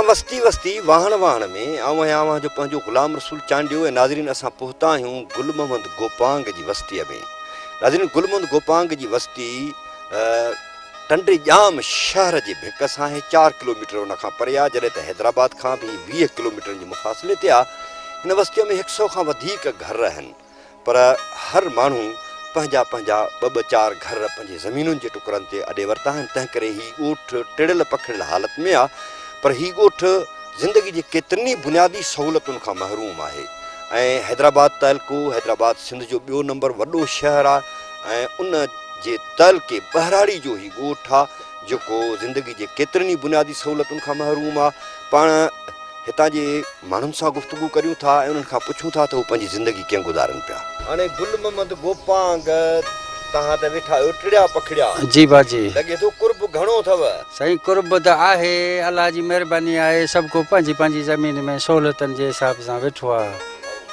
Programme وستي وستي واهڻ واهڻ ۾ آئون آهيان اوهان جو پنهنجو غلام رسول چانڊيو ۽ ناظرين اسان پهتا آهيون گل محمد گوپانگ جي وستيء ۾ ناظرين گل محمد گوپانگ جي وستي ٽنڊي ڄام شهر جي ڀڪ سان آهي 4 ڪلوميٽر ان کان پري آهي جڏهن ته حيدرآباد کان به 20 ڪلوميٽرن جي مفاصلي تي آهي هن وستيء ۾ 100 کان وڌيڪ گهر آهن پر هر ماڻهو پنهنجا پنهنجا ٻه ٻه چار گهر پنهنجي زمينن جي ٽڪرن تي اڏي ورتا آهن، تنهن ڪري هي ڳوٺ ٽڙيل پکڙيل حالت ۾ آ، پر هي ڳوٺ زندگي جي ڪيترين ئي بنيادي سهولتن کان محروم آهي ۽ حيدرآباد تعلقو حيدرآباد سنڌ جو ٻيو نمبر وڏو شهر آ ۽ ان جي تعلقي ٻهراڙي جو هي ڳوٺ آ جيڪو زندگي جي ڪيترين ئي بنيادي سهولتن کان محروم آ، پاڻ هتان جي ماڻهن سان گفتگو ڪريون ٿا ۽ انهن کان پڇون ٿا ته هو پنهنجي زندگي ڪيئن گذارن پيا. هاڻي گل محمد گوپانگ توهان ته ويٺا آهيو ٽڙيا پکڙيا. جي باجي. لڳي ٿو قرب گهڻو اٿو. سائين قرب ته آهي الله جي مهرباني آهي سڀ ڪو پنهنجي پنهنجي زمين ۾ سهولتن جي حساب سان ويٺو آهي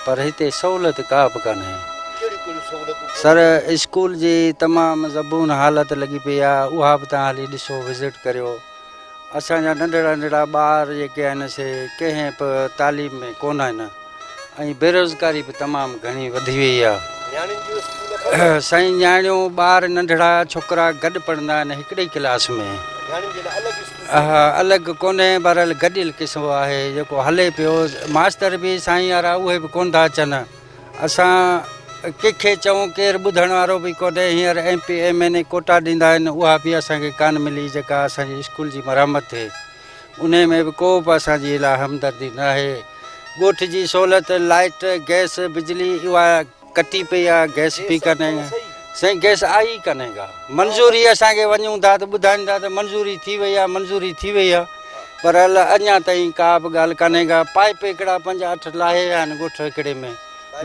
پر هتي سهولت ڪا به ڪانهي. ڪهڙيون ڪهڙيون سهولتون ڪونهن؟ سر اسڪول جي تمام زبون حالت لڳي پئي آهي اها به توهان هلي ڏسو وزٽ ڪريو. اسان جا ننڍڙا ننڍڙا ٻار جيڪي آهن سي ڪنهن به تعليم ۾ ڪونه آهن ۽ بيروزگاري به تمام گهڻي وڌي وئي آهي. نياڻين جو اسڪول اٿو؟ سائين نياڻيون ٻار ننڍڙا ڇوڪرا گڏ پڙهندا آهن هڪڙي ئي ڪلاس ۾. نياڻين جي لاء الڳ اسڪول ڪونهي؟ ها الڳ ڪونهي بهرحال گڏيل قصو آهي جيڪو هلي پيو ماستر به سائين وارا اهي به ڪونه ٿا اچن. اسان ڪنهن کي چئون ڪير ٻڌڻ وارو به ڪونهي هينئر M P M N A quota ڏيندا آهن اها به اسان کي ڪانه ملي جيڪا اسان جي اسڪول جي مرمت ٿئي انهي ۾ به ڪو به اسان جي لاء همدردي نه آهي ڳوٺ جي سهولت لائٽ گئس بجلي اها ڪٽي پئي آهي گئس به ڪانهي سائين گئس آئي ئي ڪانهي ڪا منظوري اسان کي وڃون ٿا ته ٻڌائين ٿا ته منظوري ٿي وئي آهي منظوري ٿي وئي آهي پر اڃا تائين ڪا به ڳالهه ڪانهي ڪا پائپ هڪڙا پنج اٺ لاهي ويا آهن ڳوٺ هڪڙي ۾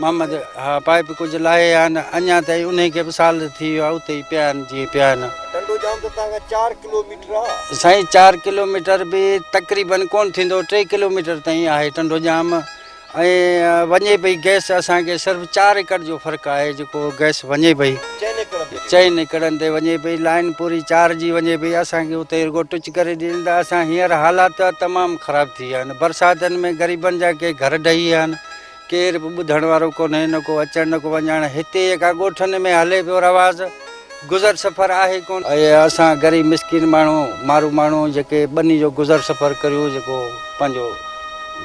محمد ها پائپ ڪجهه لاهي ويا آهن اڃا تائين انهي کي به سال ٿي ويو آهي اتي ئي پيا آهن جيئن پيا آهن. ٽنڊو ڄام ته تان کان 4 ڪلو ميٽر آ. سائين 4 ڪلو ميٽر به تقريبن ڪونه ٿيندو 3 ڪلو ميٽر تائين آهي ٽنڊو ڄام ۽ وڃي پئي گئس اسان کي صرف 4 ايڪڙ جو فرق آهي جيڪو گئس وڃي پئي چئن ايڪڙن تي وڃي پئي لائن پوري 4 جي وڃي پئي اسان کي اتي رڳو ٽچ ڪري ڏين ته اسان هينئر حالات تمام خراب ٿي ويا آهن برساتن ۾ غريبن جا ڪي گهر ڊهي ويا آهن ڪير به ٻڌڻ وارو ڪونهي نه ڪو اچڻ نه ڪو وڃڻ هتي جيڪا ڳوٺن ۾ هلي پيو رواز گذر سفر آهي ڪونه. اهي اسان غريب مسڪين ماڻهو مارو ماڻهو جيڪي ٻني جو گذر سفر ڪريون جيڪو پنهنجو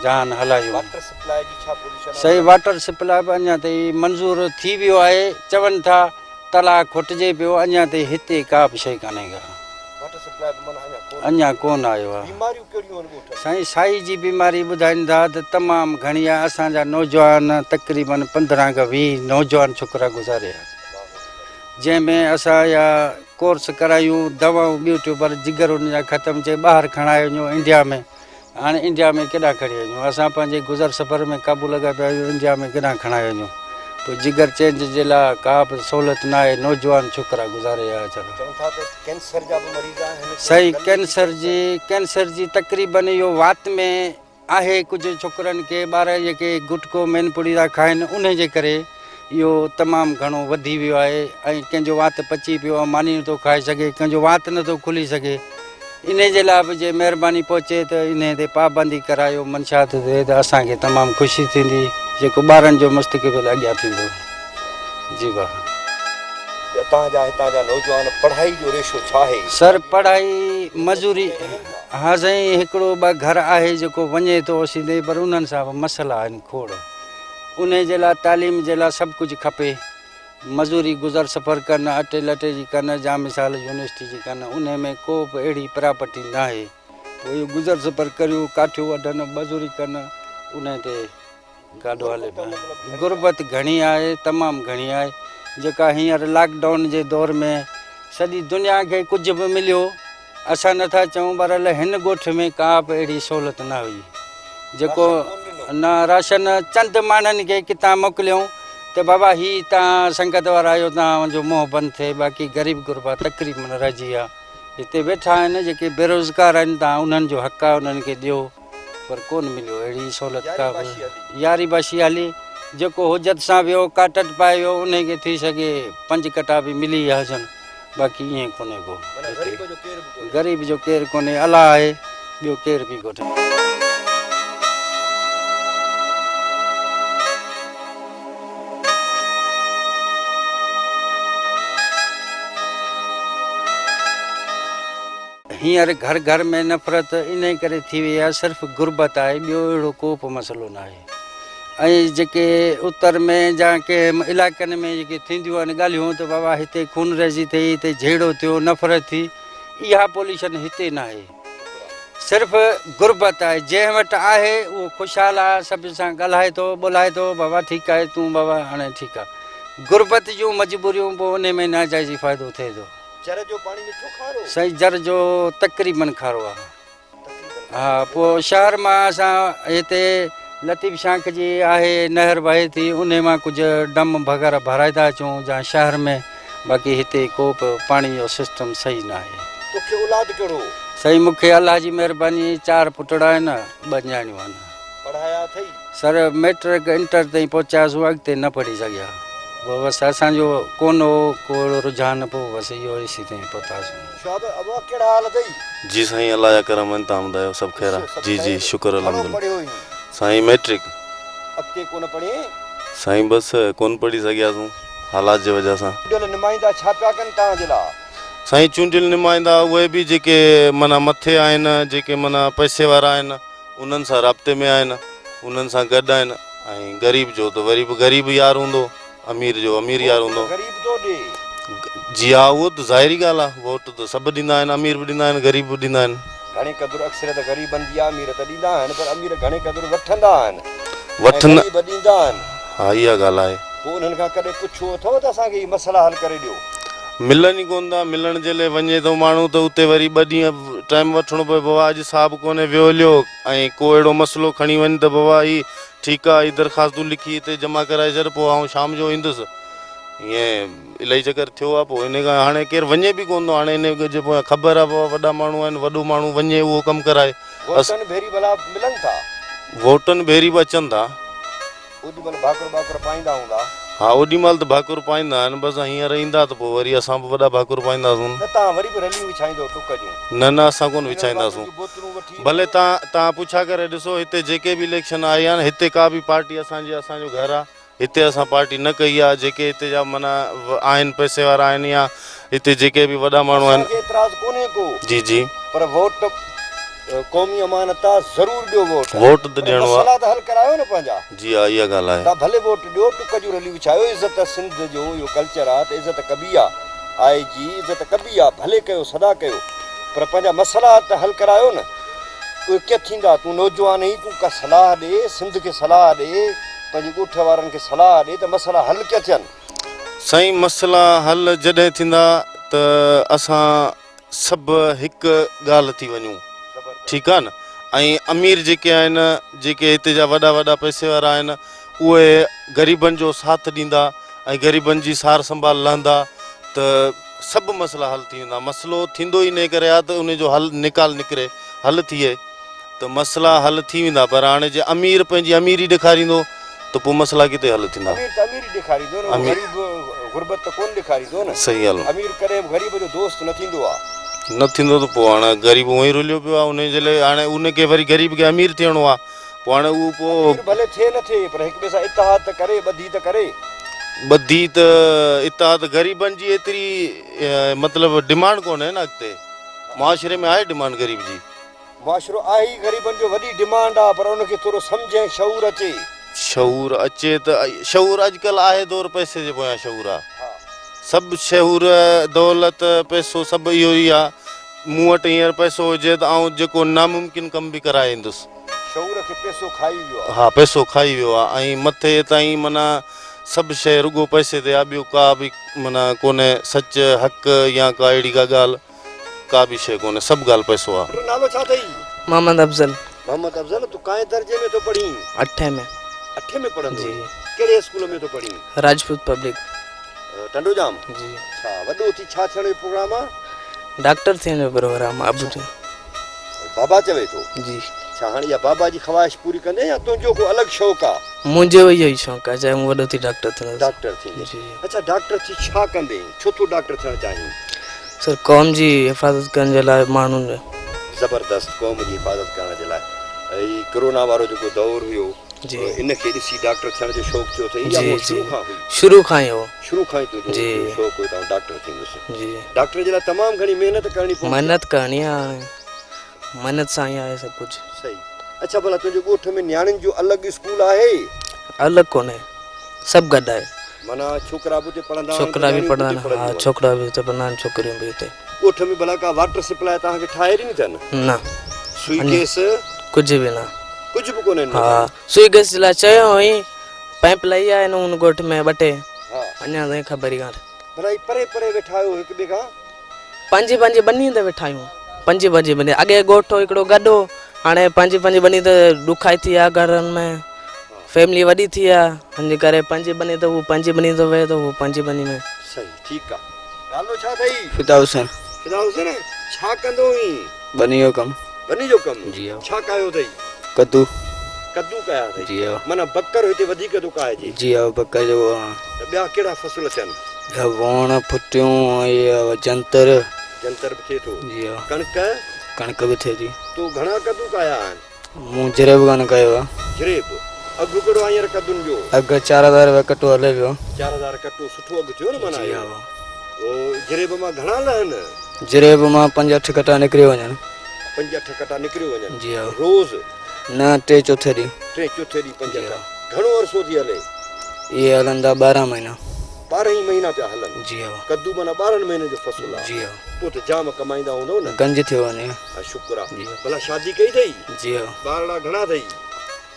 جهان هلايون. واٽر سپلاء جي ڇا پوزيشن آهي؟ سائين واٽر سپلاء به اڃا تائين منظور ٿي ويو آهي چون ٿا تلاء کوٽجي پيو اڃا تائين هتي ڪا به شيء ڪانهي ڪا. واٽر سپلاء به معنيٰ اڃا ڪونه اڃا ڪونه آيو آهي. بيماريون ڪهڙيون آهن ڳوٺ ۾؟ سائين سائي جي بيماري ٻڌائين ٿا ته تمام گهڻي آهي اسان جا نوجوان تقريبن 15 کان 20 نوجوان ڇوڪرا گذاري ويا. جنهن ۾ اسان اها ڪورس ڪرايون دوائون ٻيون ٽيون پر جگر ان جا ختم چئي ٻاهر کڻائي وڃو انڊيا ۾ هاڻي انڊيا ۾ ڪيڏانهن کڻي وڃون اسان پنهنجي گذر سفر ۾ قابو لڳا پيا آهيون انڊيا ۾ ڪيڏانهن کڻائي وڃون پوء جگر چينج جي لاء ڪا به سهولت نه آهي نوجوان ڇوڪرا گذاري ويا ويچارا. چون ٿا ته ڪينسر جا به مريض آهن. سائين ڪينسر جي تقريبن اهو وات ۾ آهي ڪجهه ڇوڪرن کي ٻار جيڪي گٽڪو مين پڙي ٿا کائن انهي جي ڪري اهو تمام گهڻو وڌي ويو آهي ۽ ڪنهن جو وات پچي پيو آهي ماني نٿو کائي سگهي ڪنهن جو وات نٿو کلي سگهي انهي جي لاء به جي مهرباني پهچي ته انهي تي پابندي ڪرايو منشات تي ته اسان کي تمام خوشي ٿيندي جيڪو ٻارن جو مستقبل اڳيان ٿيندو جي ڀاء. هتان جا هتان جا نوجوان پڙهائي جو ريشو ڇا آهي؟ سر پڙهائي مزوري ها سائين هڪڙو ٻه گهر آهي جيڪو وڃي ٿو اسيندي پر انهن سان به مسئلا آهن کوڙ انهي جي لاء تعليم جي لاء سڀ ڪجهه کپي مزوري گذر سفر ڪن اٽي لٽي جي ڪن جا مثال يونيورسٽي جي ڪن انهي ۾ ڪو به اهڙي پراپرٽي ناهي پوء اهو گذر سفر ڪريو ڪاٺيون وڍن مزوري ڪن انهي تي گاڏو هلي پيو. غربت گهڻي آهي تمام گهڻي آهي جيڪا هينئر لاڪ ڊائون جي دور ۾ سڄي دنيا کي ڪجهه به مليو اسان نٿا چئون بهرحال هن ڳوٺ ۾ ڪا به اهڙي سهولت نه هئي جيڪو نه راشن چند ماڻهن کي ڪٿان موڪليون ته بابا هي تان سنگت وارا آهيو تان جو منهن بند ٿئي باقي غريب غربا تقريبن رهجي ويا هتي ويٺا آهن جيڪي بيروزگار آهن تان انهن جو حق آهي انهن کي ڏيو پر ڪونه مليو اهڙي سهولت ڪا به. ياري باشي هلي، جيڪو حجت سان ويو، ڪاٽٽ پائي ويو، انهي کي ٿي سگهي پنج ڪٽا به ملي ويا هجن، باقي ائين ڪونهي ڪو. غريب جو ڪير ڪونهي، الله آهي، ٻيو ڪير به ڳوٺ. هينئر گهر گهر ۾ نفرت انهي ڪري ٿي وئي آهي صرف غربت آهي ٻيو اهڙو ڪو به مسئلو ناهي ۽ جيڪي اتر ۾ يا ڪنهن علائقن ۾ جيڪي ٿينديون آهن ڳالهيون ته بابا هتي خونريزي ٿي هتي جهيڙو ٿيو نفرت ٿي اها پوليشن هتي ناهي صرف غربت آهي جنهن وٽ آهي اهو خوشحال آهي سڀ سان ڳالهائي ٿو ٻولهائي ٿو بابا ٺيڪ آهي تون بابا هاڻي ٺيڪ آهي غربت جون مجبوريون پوء انهي ۾ ناجائزي فائدو ٿئي ٿو. جر جو پاڻي مٺو کارو؟ سائين جر جو تقريبن کارو آهي. ها پوء شهر مان اسان هتي لطيف شانک جي آهي نهر وهي ٿي انهي مان ڪجهه ڊم وغيره ڀرائي ٿا اچون جا شهر ۾ باقي هتي ڪو به پاڻي جو سسٽم صحيح ناهي. توکي اولاد ڪهڙو؟ سائين مونکي الله جي مهرباني چار پٽڙا آهن ٻه نياڻيون آهن. پڙهايا اٿئي؟ سر ميٽرڪ انٽر تائين پهچياسون اڳتي نه پڙهي سگهيا پوء بس اسان جو ڪونه هو ڪو اهڙو رجحان پوء بس اهو اي سي تائين پهتاسون. شهاب ابا ڪهڙا حال اٿئي؟ جي سائين الله جا ڪرم آهن تان ٻڌايو سڀ خير آ جي جي شڪر گهڻو الحمدلله پڙهيو هئين؟ سائين ميٽرڪ. اڳتي ڪونه پڙهين؟ سائين بس ڪونه پڙهي سگهياسون حالات جي وجه سان. چونڊيل نمائندا ڇا پيا ڪن توهان جي لاء؟ سائين چونڊيل نمائندا اهي به جيڪي معنيٰ مٿي آهن جيڪي معنيٰ پئسي وارا آهن انهن سان رابطي ۾ آهن، انهن سان گڏ آهن ۽ غريب جو ته وري به غريب يار هوندو، امير جو امير يار ووٽ هوندو. ته غريب ٿو ڏي. جي ها اهو ته ظاهري ڳالهه آهي، ووٽ ته سڀ ڏيندا آهن، امير به ڏيندا آهن، غريب به ڏيندا آهن. گهڻي قدر اڪثريت غريبن جي آهي، امير ته ڏيندا آهن پر امير گهڻي قدر وٺندا آهن ۽ وٺندا غريب ڏيندا آهن. ها اها ڳالهه آهي. پوء انهن کان ڪڏهن پڇيو اٿئو ته اسان کي هي مسئلا حل ڪري ڏيو؟ ملن ئي ڪونه ٿا، ملڻ جي لئي وڃي ٿو ماڻهو ته اتي وري ٻه ڏينهن ٽائيم وٺڻو پوي بابا اڄ صاحب ڪونهي ويو هليو ۽ ڪو اهڙو مسئلو کڻي وڃ ته بابا هي ٺيڪ آ هي درخواستون لکي هتي جمع ڪرائي ڇڏ پوء آئون شام جو ايندس ائين الائي چڪر ٿيو آ پوء انهي کان هاڻي ڪير وڃي به ڪونه ٿو هاڻي انهي جي پويان خبر آ بابا وڏا ماڻهو آهن وڏو ماڻهو وڃي اهو ڪم ڪرائي. ووٽن ڀيري ڀلا ملن ٿا؟ ووٽن ڀيري به اچن ٿا. اوڏي مهل ڀاڪر ٻاڪر پائيندا هوندا. ها اوڏي مهل ته ڀاڪر پائيندا آهن بس هينئر ايندا ته پوء وري اسان به وڏا ڀاڪر پائينداسون. نه توهان وري به رليون وڇائيندو ٽڪ جون. نه نه اسان ڪونه منرل واٽر وڇائينداسون. جون بوتلون وٺي ڀلي ايندو. توهان توهان پڇا ڪري ڏسو هتي جيڪي به اليڪشن آئي آهن هتي ڪا به پارٽي اسان جي اسان جو گهر آهي هتي اسان پارٽي نه ڪئي آهي جيڪي هتي جا معنيٰ آهن پئسي وارا آهن يا هتي جيڪي به وڏا ماڻهو آهن. اسان کي اعتراض ڪونهي ڪو. جي جي. پر ووٽ قومي امانت آ ضرور ڏيو ووٽ. ووٽ ته ڏيڻو آ. پر مسئلا ته حل ڪرايو نه پنهنجا. جي ها اها ڳالهه آهي. تان ڀلي ووٽ ڏيو ٽڪ جون رليون وڇايو عزت سنڌ جو اهو ڪلچر آ ته عزت ڪبي آ آء جي عزت ڪبي آ ڀلي ڪيو سدا ڪيو پر پنهنجا مسئلا ته حل ڪرايو نه اهي ڪيئن ٿيندا تون نوجوان آهين تون ڪا صلاح ڏي سنڌ کي صلاح ڏي پنهنجي ڳوٺ وارن کي صلاح ڏي ته مسئلا حل ڪيئن ٿين. سائين مسئلا حل جڏهن ٿيندا ته اسان سڀ هڪ ڳالهه ٿي وڃون ٺيڪ آ نه ۽ امير جيڪي آهن جيڪي هتي جا وڏا وڏا پئسي وارا آهن اهي غريبن جو ساٿ ڏيندا ۽ غريبن جي سار سنڀال لهندا ته سڀ مسئلا حل ٿي ويندا مسئلو ٿيندو ئي انهي ڪري آ ته انهي جو حل نڪال نڪري حل ٿئي ته مسئلا حل ٿي ويندا پر هاڻي جي امير پنهنجي اميري ڏيکاريندو ته پوء مسئلا ڪٿي حل ٿيندا. امير ته اميري ڏيکاريندو نه اهو غريب غربت ته ڪونه ڏيکاريندو نه. صحيح ڳالهه. امير ڪڏهن به غريب جو دوست نه ٿيندو آ. نه ٿيندو ته پوء هاڻي غريب هونئن ئي رليو پيو آ انهي جي لاء هاڻي ان کي وري غريب کي امير ٿيڻو آ پوء هاڻي اهو پوء. امير ڀلي ٿئي نه ٿئي پر هڪ ٻئي سان اتحاد ته ڪري ٻڌي ته ڪري. ٻڌي ته اتحاد غريبن جي ايتري مطلب ڊمانڊ ڪونهي نه اڳتي معاشري ۾ آهي ڊمانڊ غريب جي. معاشرو آهي ئي غريبن جو وڏي ڊمانڊ آ پر ان کي ٿورو سمجهه ۽ شعور اچي. شعور اچي ته شعور اڄڪلهه آهي دور پئسي جي پويان شعور آ سڀ شعور دولت پئسو سڀ اهو ئي آ مون وٽ هينئر پئسو هجي ته آئون جيڪو ناممڪن ڪم به ڪرائي ايندس. شعور کي پئسو کائي ويو آ. ها پئسو کائي ويو آ ۽ مٿي تائين معنيٰ سڀ شيء رڳو پئسي تي آ ٻيو ڪا به معنيٰ ڪونهي سچ حق يا ڪا اهڙي ڪا ڳالهه. ڪا به شيء ڪونهي سڀ ڳالهه پئسو آ. پٽ نالو ڇا اٿئي؟ محمد افضل. محمد افضل تون ڪائين درجي ۾ ٿو پڙهين؟ اٺين ۾. اٺين ۾ پڙهندو جي. آهين. ڪهڙي اسڪول ۾ ٿو پڙهين؟ راجپوت پبلڪ. ٽنڊو ڄام؟ جي. ڇا وڏو ٿي ڇا ٿيڻ جو پروگرام آ؟ ڊاڪٽر ٿيڻ جو پروگرام آ ابو جو. بابا چوي ٿو؟ جي. ڇا هاڻي اها بابا جي خواهش پوري ڪندين يا تنهنجو ڪو الڳ شوق آ؟ منهنجو اهو ئي شوق آ چاهي مون وڏو ٿي ڊاڪٽر ٿيندس. ڊاڪٽر ٿيندين. جي. اڇا ڊاڪٽر ٿي ڇا ڪندين؟ ڇو ٿو ڊاڪٽر ٿيڻ چاهين؟ سر قوم جي حفاظت ڪرڻ جي لاء ماڻهن جو. زبردست قوم جي حفاظت ڪرڻ جي لاء هي ڪرونا وارو جيڪو دور هيو جي ان کي ڏسي ڊاڪٽر ٿيڻ جو شوق ٿيو اٿئي يا جي اهو جي شروع کان هئي؟ شروع کان ئي هو. شروع کان ئي تنهنجو جي شوق هيو ته آئون ڊاڪٽر ٿيندس. جي ڊاڪٽر جي لاء تمام گهڻي محنت ڪرڻي پوندي آهي. محنت ڪرڻي آهي هاڻي محنت سان ئي آهي سڀ ڪجهه. صحيح اڇا ڀلا تنهنجي ڳوٺ ۾ نياڻين جو الڳ اسڪول آهي؟ الڳ ڪونهي سڀ گڏ آهي. معنيٰ ڇوڪرا به اتي پڙهندا آهن ته ڇوڪرا به نياڻيون به اتي پڙهندا آهن ها پڙهنديون آهن. ڇوڪرا به اتي پڙهندا آهن ڇوڪريون به اتي. ڳوٺ ۾ ڀلا ڪا واٽر سپلاء توهان کي ٺاهي ڏني اٿن؟ نه. سوئي گيس؟ ڪجهه به نه. ڪجهه به ڪونهن ها سوئي گيس جي لاء چيو هئين پائپ لئي آهي ان ڳوٺ ۾ ٻه ٽي ها اڃا تائين خبر ئي ڪانه. ڀلا هي پري پري ويٺا آهيو هڪ ٻئي کان؟ پنهنجي پنهنجي ٻني تي ويٺا آهيون پنهنجي پنهنجي ٻني اڳي ڳوٺ هو هڪڙو گڏ هو هاڻي پنهنجي پنهنجي ٻني تي ڏکائي ٿي آهي گهرن ۾ فيملي وڏي ٿي آهي ان جي ڪري پنهنجي ٻني تي هو پنهنجي ٻني تي ويهي ٿو هو پنهنجي ٻني ۾. صحيح ٺيڪ آ. نالو ڇا اٿئي؟ فدا حسين. فدا حسين ڇا ڪندو هئين؟ ٻني جو ڪم. ٻني جو ڪم؟ جي ها. ڇا ڪاهيو اٿئي؟ ڪدو. ڪدو ڪاهيا اٿئي؟ جي ها. معنيٰ بڪر هتي وڌيڪ ٿو ڪاهجي؟ جي ها بڪر جو ها. ته ٻيا ڪهڙا فصل ٿين؟ ٻيا ووڻ، ڦٽيون ۽ جنتر. جنتر به ٿئي ٿو. جي ها. ڪڻڪ؟ ڪڻڪ به ٿئي ٿي. تو گهڻا ڪدو ڪاهيا آهن؟ مون جريب ڪانه ڪيو آ. جريب؟ اگهه ڪهڙو آ هينئر ڪدن جو؟ اگهه 4000 رپيا ڪٽو هلي پيو. 4000 ڪٽو سٺو اگهه ٿيو نه معنيٰ جي اهو. ها. پوء جريب مان گهڻا لهن؟ جريب مان پنج اٺ ڪٽا نڪريو وڃن. پنج اٺ ڪٽا نڪريو وڃن. جي ها. روز؟ نه ٽي چوٿي ڏينهن. ٽي چوٿي ڏينهن پنج جي اٺ. ها. گهڻو عرصو ٿي هلي؟ اهي هلن ٿا 12 مهينا. 12 ئي مهينا پيا هلن. جي ها. ڪدو معنيٰ 12 مهينن جو فصل آ. جي ها. پوء ته جام ڪمائيندا هوندؤ نه؟ گنج ٿيو وڃي. ها شڪر آ. جي ها. ڀلا شادي ڪئي اٿئي؟ جي ها. ٻارڙا گهڻا اٿئي؟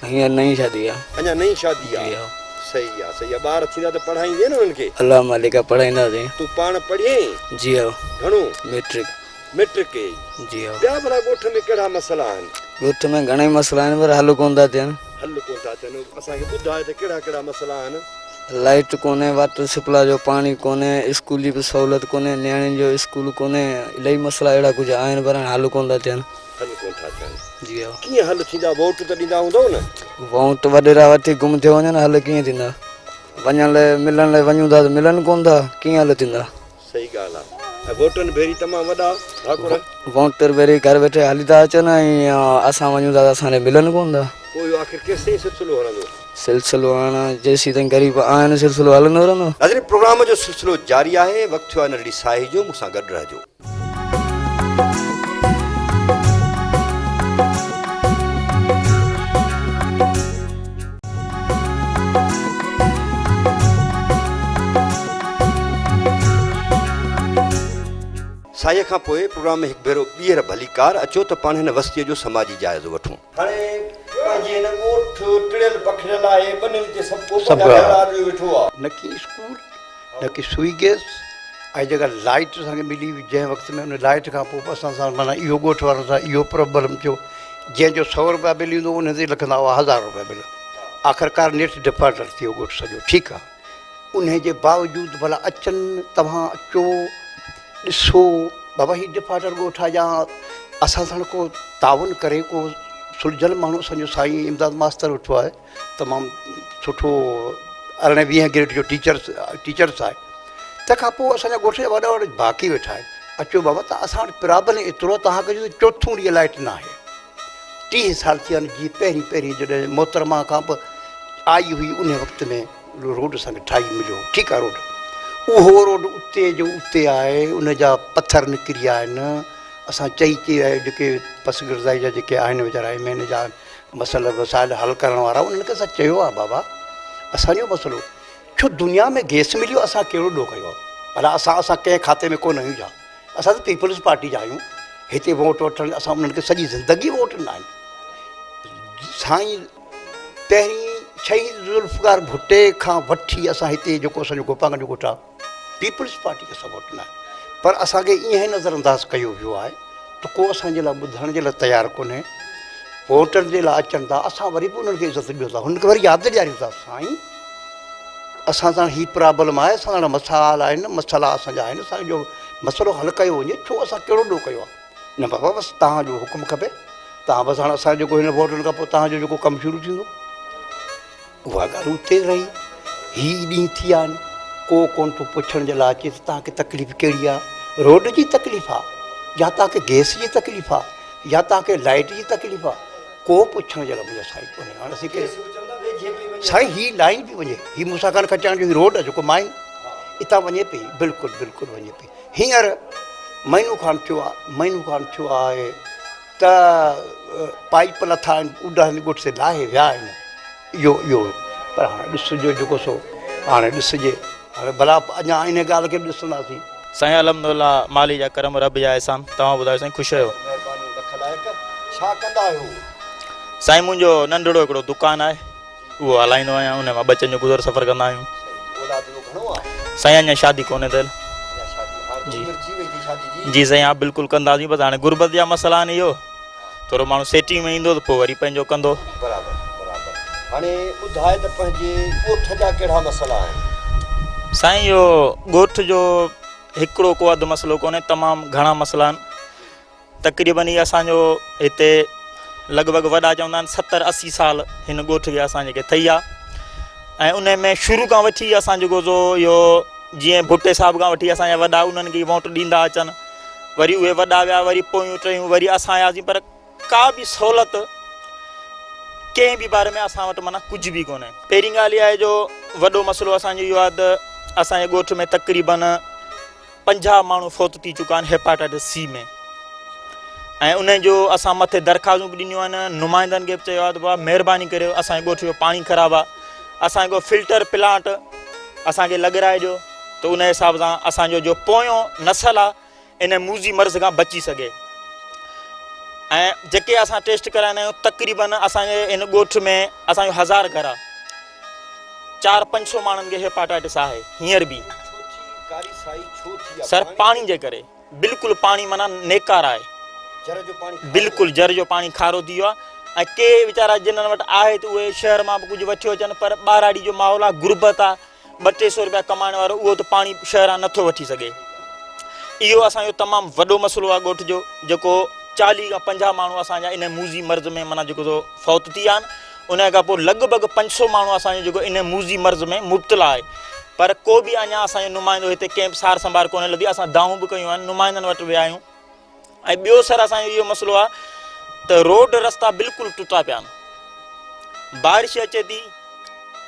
هينئر نئين شادي آ. اڃا نئين شادي آ. جي ها. صحيح آ صحيح آ. ٻار ٿيندا ته پڙهائيندين نه انهن کي؟ الله مالڪ آ پڙهائينداسين. تون پاڻ پڙهين؟ جي ها. گهڻو؟ ميٽرڪ. ميٽرڪ ڪئي. جي ها. ٻيا ڀلا ڳوٺ ۾ ڪهڙا مسئلا آهن؟ ڳوٺ ۾ گهڻائي مسئلا آهن پر حل ڪونه ٿا ٿين. حل ڪونه ٿا ٿين. اسان کي ٻڌاء ته ڪهڙا ڪهڙا مسئلا آهن؟ لائيٽ ڪونهي، واٽر سپلاء جو پاڻي ڪونهي، اسڪول جي به سهولت ڪونهي، نياڻين جو اسڪول ڪونهي، الائي مسئلا اهڙا ڪجهه آهن پر هاڻي حل ڪونه ٿا ٿين. حل ڪونه ٿا ٿين. جي ها. ڪيئن حل ٿيندا؟ ووٽ ته ڏيندا هوندؤ نه؟ ووٽ وڏيرا وٺي گم ٿيو وڃن، حل ڪيئن ٿيندا؟ وڃڻ لاء ملڻ لاء وڃون ٿا ته ملن ڪونه ٿا، ڪيئن حل ٿيندا؟ صحيح ڳالهه آ ۽ ووٽن ڀيري تمام وڏا ڀاڪر. ووٽر ڀيري گهر ويٺي هلي ٿا اچن ۽ اسان وڃون ٿا ته اسان ڏي ملن ڪونه ٿا. پوء اهو آخر ڪيستائين سلسلو هلندو؟ سلسلو هاڻ جيسيتائين غريب آهن سلسلو هلندو رهندو. ناظرين پروگرام جو سلسلو جاري آهي وقت ٿيو آهي ننڍڙي ساهي جو مون سان گڏ رهجو. ساهيء کان پوء پروگرام ۾ هڪ ڀيرو ٻيهر ڀليڪار اچو ته پاڻ هن وستيء جو سماجي جائزو وٺون. هاڻي پنهنجي هن ڳوٺ ٽڙيل پکڙيل آهي، ٻنين تي سڀ ڪو پنهنجا گهر آڏيو ويٺو آ. نه ڪي اسڪول، نه ڪي سوئي گئس ۽ جيڪا لائيٽ اسان کي ملي هئي جنهن وقت ۾ ان لائيٽ کان پوء به اسان سان معنيٰ اهو ڳوٺ وارن سان اهو پرابلم ٿيو جنهن جو سئو روپيا بل ايندو هو ان تي لکندا هئا هزار روپيا بل آخرڪار نيٺ ڊفالٽر ٿي ويو ڳوٺ سڄو ٺيڪ آ انهي جي باوجود ڀلا اچن توهان اچو ڏسو بابا هي ڊفالٽر ڳوٺ آ يا اسان سان ڪو تعاون ڪري ڪو سلجهيل ماڻهو اسان جو سائين امداد ماستر ويٺو آهي تمام سٺو ارڙهين ويهين گريڊ جو ٽيچر ٽيچرس آهي تنهن کان پوء اسان جا ڳوٺ جا وڏا وڏا باقي ويٺا آهن اچو بابا ته اسان وٽ پرابلم ايترو توهان کي جو چوٿون ڏينهن لائٽ نه آهي 30 سال ٿي ويا آهن جي پهرين پهرين جڏهن محترمه کان به آئي هئي ان وقت ۾ روڊ اسان کي ٺاهي مليو ٺيڪ آهي روڊ اهو روڊ اتي جو اتي آهي ان جا پٿر نڪري ويا آهن اسان چئي چئي جيڪي پسگردائي جا جيڪي آهن ويچارا ايم اين اي جا مسئلا مسائل حل ڪرڻ وارا انهن کي اسان چيو آهي بابا اسان جو مسئلو ڇو دنيا ۾ گيس مليو اسان ڪهڙو ڏوهه ڪيو آهي ڀلا اسان اسان ڪنهن کاتي ۾ ڪونه آهيون ڇا اسان ته پيپلز پارٽي جا آهيون هتي ووٽ وٺڻ اسان انهن کي سڄي زندگي ووٽ ڏنا آهن سائين پهرين شهيد ذوالفقار ڀٽي کان وٺي اسان هتي جيڪو اسان جو گوپانگ جو ڳوٺ آهي پيپلز پارٽي کي سپورٽ نه آهي پر اسان کي ائين نظر انداز ڪيو ويو آهي ته ڪو اسان جي لاء ٻڌڻ جي لاء تيار ڪونهي ووٽن جي لاء اچن ٿا اسان وري به انهن کي عزت ڏيون ٿا هنن کي وري ياد ڏياريون ٿا سائين اسان سان هي پرابلم آهي اسان سان مسائل آهن مسئلا اسان جا آهن اسان جو مسئلو حل ڪيو وڃي ڇو اسان ڪهڙو ڏوهه ڪيو آهي نه بابا بس توهان جو حڪم کپي توهان بس هاڻي اسان جيڪو هن ووٽن کان پوء توهان جو جيڪو ڪم شروع ٿيندو اها ڳالهه اتي رهي. هي ڏينهن ٿي ويا آهن، ڪو ڪونه ٿو پڇڻ جي لاء اچي ته توهان کي تڪليف ڪهڙي آهي؟ روڊ جي تڪليف آهي يا توهان کي گئس جي تڪليف آهي؟ يا توهان کي لائيٽ جي تڪليف آ ڪو پڇڻ جي لاء منهنجا سائين ڪونهي هاڻ اسين ڪير سائين هي لائين پئي وڃي هي موسيٰ خان کچاڻ جو هي روڊ آ جيڪو مائين اتان وڃي پئي بلڪل بلڪل وڃي پئي هينئر مهينو کان ٿيو آ مهينو کان ٿيو آهي ته پائيپ لٿا آهن اڏا هن ڳوٺ تي لاهي ويا آهن اهو اهو پر هاڻي ڏسجو جيڪو سو هاڻي ڏسجي هاڻي ڀلا اڃا ان ڳالهه کي به ڏسنداسين. سائين الحمدلله مالي جا ڪرم رب جا احسان توهان ٻڌايو سائين خوش آهيو. مهربانيون لک لائق ڇا ڪندا آهيو. سائين منهنجو ننڍڙو هڪڙو دڪان آهي اهو هلائيندو آهيان ان مان ٻچن جو گذر سفر ڪندا آهيون. اولاد جو گهڻو آهي. سائين اڃا شادي ڪونهي ٿيل. اڃا شادي هاڻ ته جي عمر ٿي وئي ٿي شادي جي. جي سائين ها بلڪل ڪنداسين بس هاڻي غربت جا مسئلا آهن اهو ٿورو ماڻهو سيٽنگ ۾ ايندو ته پوء وري پنهنجو ڪندو. برابر برابر هاڻي ٻڌاء ته پنهنجي ڳوٺ جا ڪهڙا مسئلا آهن. سائين اهو ڳوٺ جو هڪڙو ڪو اڌ مسئلو ڪونهي تمام گهڻا مسئلا آهن تقريبن هي اسان جو هتي لڳ ڀڳ وڏا چوندا آهن 70 80 سال هن ڳوٺ کي اسان جي کي ٿئي آ ۽ ان ۾ شروع کان وٺي اسان جيڪو سو اهو جيئن ڀٽي صاحب کان وٺي اسان جا وڏا انهن کي ووٽ ڏيندا اچن وري اهي وڏا ويا وري پويون ٽيون وري اسان آياسين پر ڪا به سهولت ڪنهن به باري ۾ اسان وٽ معنيٰ ڪجهه به ڪونهي پهرين ڳالهه اها آهي جو وڏو مسئلو اسان جو اهو آهي ته اسان جي ڳوٺ ۾ تقريبن 50 ماڻهو فوت ٿي چڪا آهن هيپاٽائٽس سي ۾ ۽ ان جو اسان مٿي درخواستون به ڏنيون آهن نمائندن کي به چيو آهي ته بابا مهرباني ڪري اسان جي ڳوٺ جو پاڻي خراب آهي اسان کي فلٽر پلانٽ اسان کي لڳرائي ڏيو ته ان حساب سان اسان جو جو پويون نسل آ ان موذي مرض کان بچي سگهي ۽ جيڪي اسان ٽيسٽ ڪرائيندا آهيون تقريبن اسان جي ان ڳوٺ ۾ اسان جو هزار گهر آ چار 500 ماڻهن کي هيپاٽائٽس آهي هينئر به سر پاڻي جي ڪري بلڪل پاڻي معنيٰ نيڪار آهي. بلڪل جر جو پاڻي کارو ٿي ويو آهي ۽ ڪي ويچارا جنھن وٽ آهي ته اهي شهر مان به ڪجهه وٺيو اچن پر ٻهراڙي جو ماحول آهي غربت آهي ٻه ٽي سو روپيا ڪمائڻ وارو اهو ته پاڻي شهران نٿو وٺي سگهي اهو اسان جو تمام وڏو مسئلو آهي ڳوٺ جو جيڪو 40 کان 50 ماڻهو اسان جا ان موذي مرض ۾ معنيٰ جيڪو سو فوت ٿي ويا آهن ان کان پوء لڳ ڀڳ 500 ماڻهو اسان جو جيڪو ان موذي مرض ۾ مبتلا آهي پر ڪو به اڃا اسان جو نمائندو هتي ڪنهن به سار سنڀار ڪونه لڌي اسان دانهون به ڪيون آهن نمائندن وٽ ويا آهيون ۽ ٻيو سر اسان جو اهو مسئلو آهي ته روڊ رستا بلڪل ٽٽا پيا آهن بارش اچي ٿي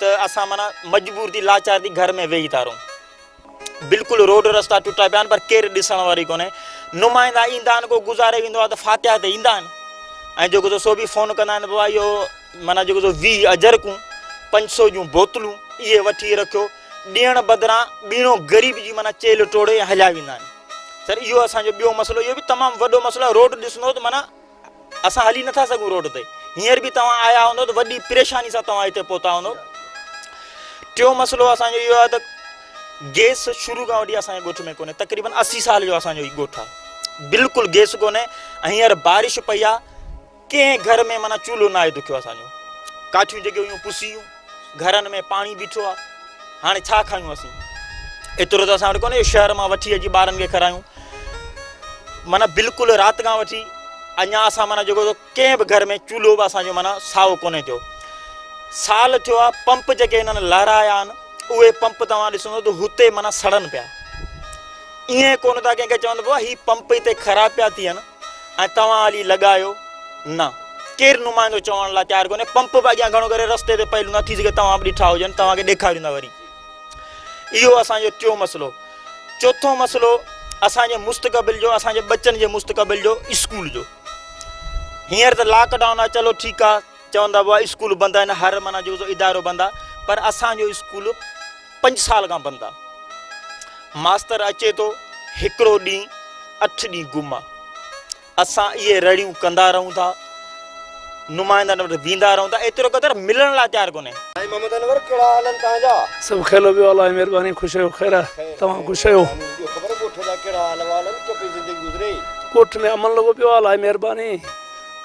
ته اسان معنيٰ مجبور ٿي لاچار ٿي گهر ۾ ويهي ٿا رهون بلڪل روڊ رستا ٽٽا پيا آهن پر ڪير ڏسڻ وارو ئي ڪونهي نمائندا ايندا آهن ڪو گذاري ويندو آهي ته فاتحه تي ايندا آهن ۽ جيڪو سو سو به فون ڪندا آهن بابا اهو معنيٰ جيڪو سو 20 اجرڪون 500 جون بوتلون اهي وٺي رکيو ڏيڻ بدران ٻيڻو غريب جي معنيٰ چيلهه ٽوڙي هليا ويندا آهن سر اهو اسان جو ٻيو مسئلو اهو به تمام وڏو مسئلو آهي روڊ ڏسندو ته معنيٰ اسان هلي نٿا سگهون روڊ تي هينئر به توهان آيا هوندو ته وڏي پريشاني سان توهان هتي پهتا هوندو ٽيون مسئلو اسان جو اهو آهي ته گيس شروع کان وٺي اسان جي ڳوٺ ۾ ڪونهي تقريبن 80 سال جو اسان جو هي ڳوٺ آهي بلڪل گيس ڪونهي ۽ هينئر بارش پئي آهي ڪنهن گهر ۾ معنيٰ چولهو ناهي دکيو اسان جو ڪاٺيون جيڪي هيون پسي ويون گهرن ۾ پاڻي بيٺو آهي هاڻي ڇا کايون اسين ايترو ته اسان وٽ ڪونهي جو شهر مان وٺي اچي ٻارن کي کارايون معنيٰ بلڪل رات کان وٺي اڃا اسان معنيٰ جيڪو ڪنهن به گهر ۾ چولهو به اسان جو معنيٰ سائو ڪونهي ٿيو سال ٿيو آهي پمپ جيڪي هنن لهرايا آهن اهي پمپ توهان ڏسندو ته هتي معنيٰ سڙن پيا ائين ڪونه ٿا ڪنهن کي چون ته بابا هي پمپ هتي خراب پيا ٿين ۽ توهان هلي لڳايو نه ڪير نمائندو چوڻ لاء تيار ڪونهي پمپ به اڳيان گهڻو ڪري رستي تي پيل هوندا ٿي سگهي توهان به ڏٺا هجن توهان کي ڏيکاريوندا وري اهو اسان جو ٽيون مسئلو چوٿون مسئلو اسان جي مستقبل جو اسان جي ٻچن جي مستقبل جو اسڪول جو هينئر ته لاڪ ڊائون آهي چلو ٺيڪ آهي چوندا بابا اسڪول بند آهن هر معنيٰ جو ادارو بند آهي پر اسان جو اسڪول پنج سال کان بند آ ماستر اچي ٿو هڪڙو ڏينهن اٺ ڏينهن گم آ اسان اهي رڙيون ڪندا رهون ٿا نمائندن وٽ ويندا رهون ٿا ايترو قدر ملڻ لاء تيار ڪونهي. سائين محمد انور ڪهڙا حال آهن توهان جا. سڀ خير ٻيو الله جي مهرباني خوش آهيو خير آهي توهان خوش آهيو. ٻيو خبر ڳوٺ جا ڪهڙا حال احوال آهن ڪيئن پئي زندگي گذري. ڳوٺ ۾ امن لڳو پيو آهي الله جي مهرباني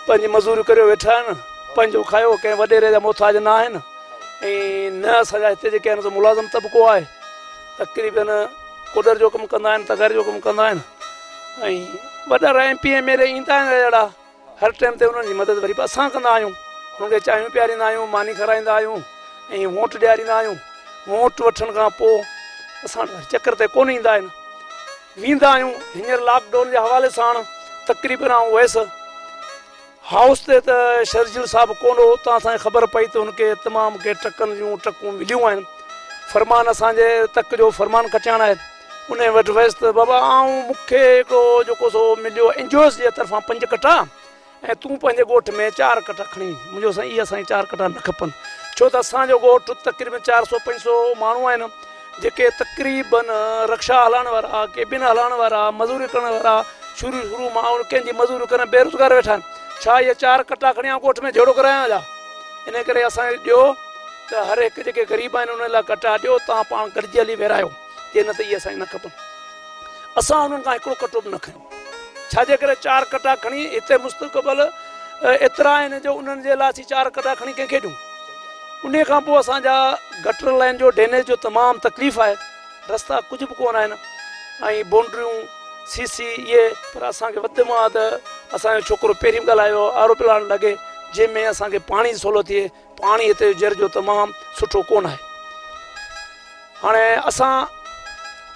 پنهنجي مزوري ڪريو ويٺا آهن پنهنجو کايو ڪنهن وڏيري جا محتاج نه آهن. ۽ نه اسان جا هتي جيڪي آهن سو ملازم طبقو آهي تقريبن ڪوڏر جو ڪم ڪندا آهن تغاري جو ڪم ڪندا آهن ۽ وڏا ايم پي ايم ايل اي ايندا آهن اهڙا هر ٽائيم تي انهن جي مدد وري به اسان ڪندا آهيون انهن کي چانهيون پياريندا آهيون ماني کارائيندا آهيون ۽ ووٽ ڏياريندا آهيون ووٽ وٺڻ کان پوء اسان وٽ وري چڪر تي ڪونه ايندا آهن ويندا آهيون هينئر لاڪ ڊائون جي حوالي ساڻ تقريبن آئون ويس هائوس تي ته شرجيل صاحب ڪونه هو، اتان اسان کي خبر پئي ته هن کي تمام ڪي ٽرڪن جون ٽرڪون مليون آهن. فرمان اسان جي تڪ جو فرمان کٽياڻ آهي، انهي وٽ ويس ته بابا آئون مون کي هڪڙو جيڪو سو مليو اين جي اوز جي طرفان پنج ڪٽا ۽ تون پنهنجي ڳوٺ ۾ چار ڪٽا کڻي وڃ. منهنجو سائين اهي اسان کي چار ڪٽا نه کپن، ڇو ته اسان جو ڳوٺ تقريبن چار سو پنج سو ماڻهو آهن، جيڪي تقريبن رڪشا هلائڻ وارا، ڪيبن هلائڻ وارا، مزوري ڪرڻ وارا شروع شروع مان ڪنهن جي مزوري ڪرڻ بيروزگار ويٺا آهن. ڇا اهي چار ڪٽا کڻي آئون ڳوٺ ۾ جهيڙو ڪرايان ڇا؟ انهي ڪري اسان کي ڏيو ته هر هڪ جيڪي غريب آهن انهن لاء ڪٽا ڏيو، توهان پاڻ گڏجي هلي ورهايو، جي نه ته اهي اسان کي نه کپن. اسان انهن کان هڪڙو ڪٽو به نه کنيو. ڇا جي ڪري چار ڪٽا کڻي هتي مستقبل ايترا آهن جو انهن جي لاء اسين چار ڪٽا کڻي ڪنهن کي ڏيون. انهي کان پوء اسان جا گٽر لائين جو ڊينيج جو تمام تڪليف آهي رستا ڪجهه به ڪونه آهن ۽ بونڊريون سي سي اهي پر اسان کي وڌ مان وڌ اسان جو ڇوڪرو پهرين به ڳالهايو آر او پلانٽ لڳي جنهن ۾ اسان کي پاڻي سولو ٿئي پاڻي هتي جو جر جو تمام سٺو ڪونه آهي. هاڻي اسان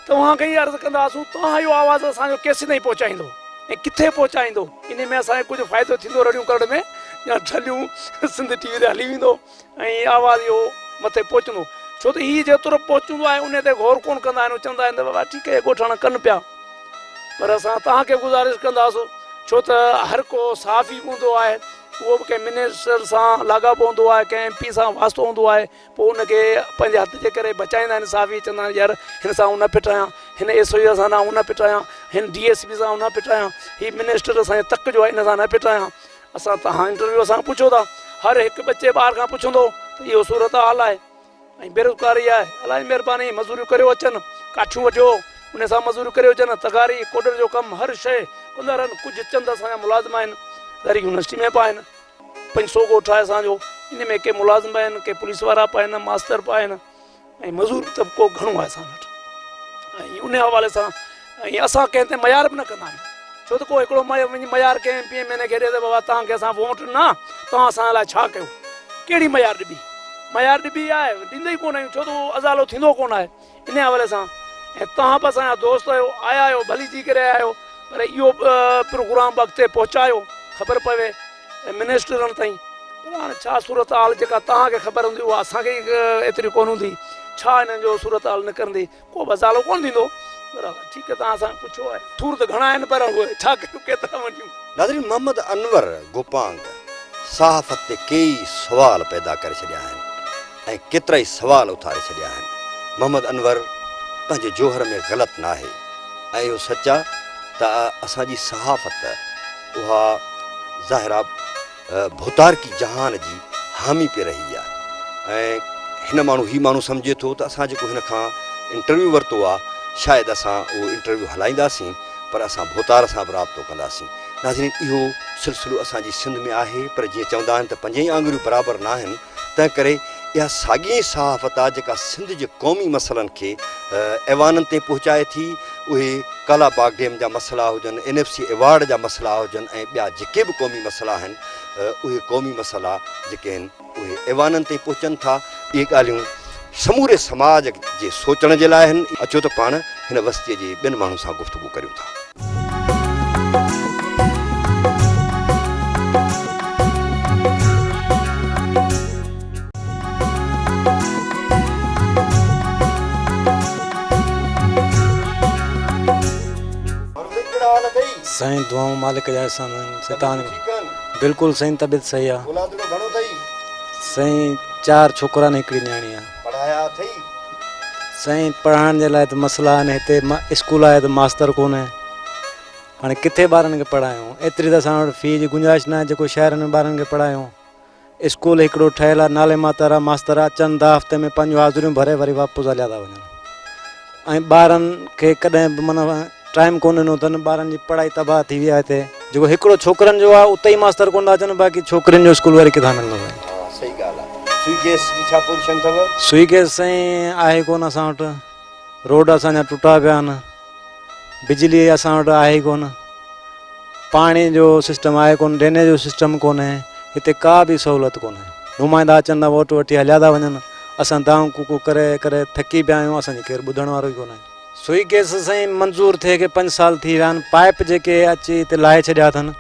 توهان کي ئي عرض ڪنداسون توهان اهو آواز اسان جو ڪيسين تائين پهچائيندو ۽ ڪٿي پهچائيندو انهي ۾ اسان کي ڪجهه فائدو ٿيندو رڙيون ڪرڻ ۾ يا ٺلهيون سنڌ ٽي وي تي هلي ويندو ۽ آواز اهو مٿي پهچندو ڇو ته هي جيترو پهچندو آهي انهي تي غور ڪونه ڪندا آهن چوندا آهن ته بابا ٺيڪ آهي ڳوٺاڻا ڪن پيا پر اسان توهان کي گذارش ڪنداسون ڇو ته هر ڪو صحافي به هوندو آهي اهو به ڪنهن منسٽر سان لاڳاپو هوندو آهي ڪنهن ايم پي سان واسطو هوندو آهي پوء ان کي پنهنجي هٿ جي ڪري بچائيندا آهن صحافي چوندا آهن يار هن سان آئون نه ڦٽايان هن ايس او سان آئون نه ڦٽايان هن ڊي ايس پي سان آئون نه ڦٽايان هي منسٽر اسان جي تڪ جو آهي ان سان نه ڦٽايان اسان تهان انٽرويو اسان پڇو ٿا هر هڪ ٻچي ٻار کان پڇندو ته اهو صورت حال آهي ۽ بيروزگاري آهي الله جي مهرباني مزوريون ڪريو اچن ڪاٺيون وڍيو ان سان مزوريون ڪريو اچن تغاري ڪوڏر جو ڪم هر شيء ڪندا رهن ڪجهه چند اسان جا ملازم آهن زرعي يونيورسٽي ۾ به آهن 500 ڳوٺ آهي اسان جو ان ۾ ڪي ملازم به آهن ڪي پوليس وارا به آهن ماستر به آهن ۽ مزور طبقو گهڻو آهي اسان وٽ ۽ ان حوالي سان ۽ اسان ڪنهن تي ميار به نه ڪندا آهيون ڇو ته ڪو هڪڙو وڃي ميار ڪنهن ايم پي ايم اين اي کي ڏي ته بابا توهان کي اسان ووٽ ڏنا توهان اسان لاء ڇا ڪيو ڪهڙي ميار ڏبي ميار ڏبي آهي ڏيندا ئي ڪونه آهيون ڇو ته اهو ازالو ٿيندو ڪونه آهي ان حوالي سان ۽ توهان به اسان جا دوست آهيو آيا آهيو ڀلي جي ڪري آيا آهيو پر اهو پروگرام به اڳتي پهچايو خبر پوي منسٽرن تائين پر هاڻي ڇا صورتحال جيڪا توهان کي خبر هوندي اها اسان کي ايتري ڪونه هوندي ڇا انهن جو صورتحال نڪرندي ڪو به ازالو ڪونه ٿيندو پر ٺيڪ آهي توهان اسان کان پڇيو آهي ٿور ته گهڻا آهن پر ڇا ڪيون ڪيترا وڃون. ناظرين محمد انور گوپانگ صحافت تي ڪيئي سوال پيدا ڪري ڇڏيا آهن ۽ ڪيترائي سوال اٿاري ڇڏيا آهن. محمد انور پنهنجي جوهر ۾ غلط ناهي ۽ اهو سچ آ ته اسان جي صحافت اها ظاهر آ ڀوتارڪي جهان جي حامي پئي رهي آ ۽ هن ماڻهو هي ماڻهو سمجهي ٿو ته اسان جيڪو هن کان انٽرويو ورتو آ شايد اسان اهو انٽرويو هلائينداسين پر اسان ڀوتار سان به رابطو ڪنداسين. ناظرين اهو سلسلو اسان جي سنڌ ۾ آهي پر جيئن چوندا آهن ته پنجئي آڱريون برابر ناهن تنهن ڪري اها ساڳي ئي صحافت آ جيڪا سنڌ جي قومي مسئلن کي ايوانن تائين پهچائي ٿي اهي ڪالا باغ ڊيم جا مسئلا هجن، اين ايف سي ايوارڊ جا مسئلا هجن ۽ ٻيا جيڪي به قومي مسئلا آهن اهي قومي مسئلا جيڪي آهن اهي ايوانن تائين پهچن ٿا. اهي ڳالهيون سموري سماج جي سوچڻ جي لاء آهن. اچو ته پاڻ هن وستيء جي ٻين ماڻهن سان گفتگو ڪريون ٿا. سائين دعائون مالڪ جا احسان آهن سائين تهان بلڪل سائين طبيعت صحيح آ سائين چار ڇوڪرا آهن هڪڙي نياڻي آ سائين پڙهائڻ جي لاء ته مسئلا آهن هتي اسڪول آهي ته ماستر ڪونهي هاڻي ڪٿي ٻارن کي پڙهايون ايتري ته اسان وٽ في جي گنجائش ناهي جيڪو شهرن ۾ ٻارن کي پڙهايون اسڪول هڪڙو ٺهيل آهي نالي ماتر آهي ماستر اچن ٿا هفتي ۾ پنهنجون حاضريون ڀري وري واپس هليا ٿا وڃن ۽ ٻارن کي ڪڏهن به معنيٰ ٽائيم ڪونه ڏنو اٿن ٻارن جي پڙهائي تباهه ٿي وئي آهي هتي جيڪو هڪڙو ڇوڪرن جو آهي اتي ئي ماستر ڪونه ٿا اچن باقي ڇوڪرين جو اسڪول وري ڪٿان ملندو سائين. ها صحيح ڳالهه آهي سوئي گيس جي ڇا پوزيشن اٿو؟ سوئي گيس سائين آهي ڪونه اسان وٽ روڊ اسان جا ٽٽا پيا آهن بجلي اسان وٽ آهي ئي ڪونه پاڻي جو سسٽم آهي ڪونه ڊرينيج جو سسٽم ڪونهي هتي ڪا به سهولت ڪونهي نمائندا اچن ٿا ووٽ وٺي هليا ٿا وڃن اسان دانهون ڪوڪو ڪري ڪري ٿڪي پيا آهيون اسان جي ڪير ٻڌڻ وارو ئي ڪونهي. سوئي گيس سائين منظور ٿئي کي پنج سال ٿي ويا آهن پائپ جيڪي اچي هتي لاهي ڇڏيا اٿن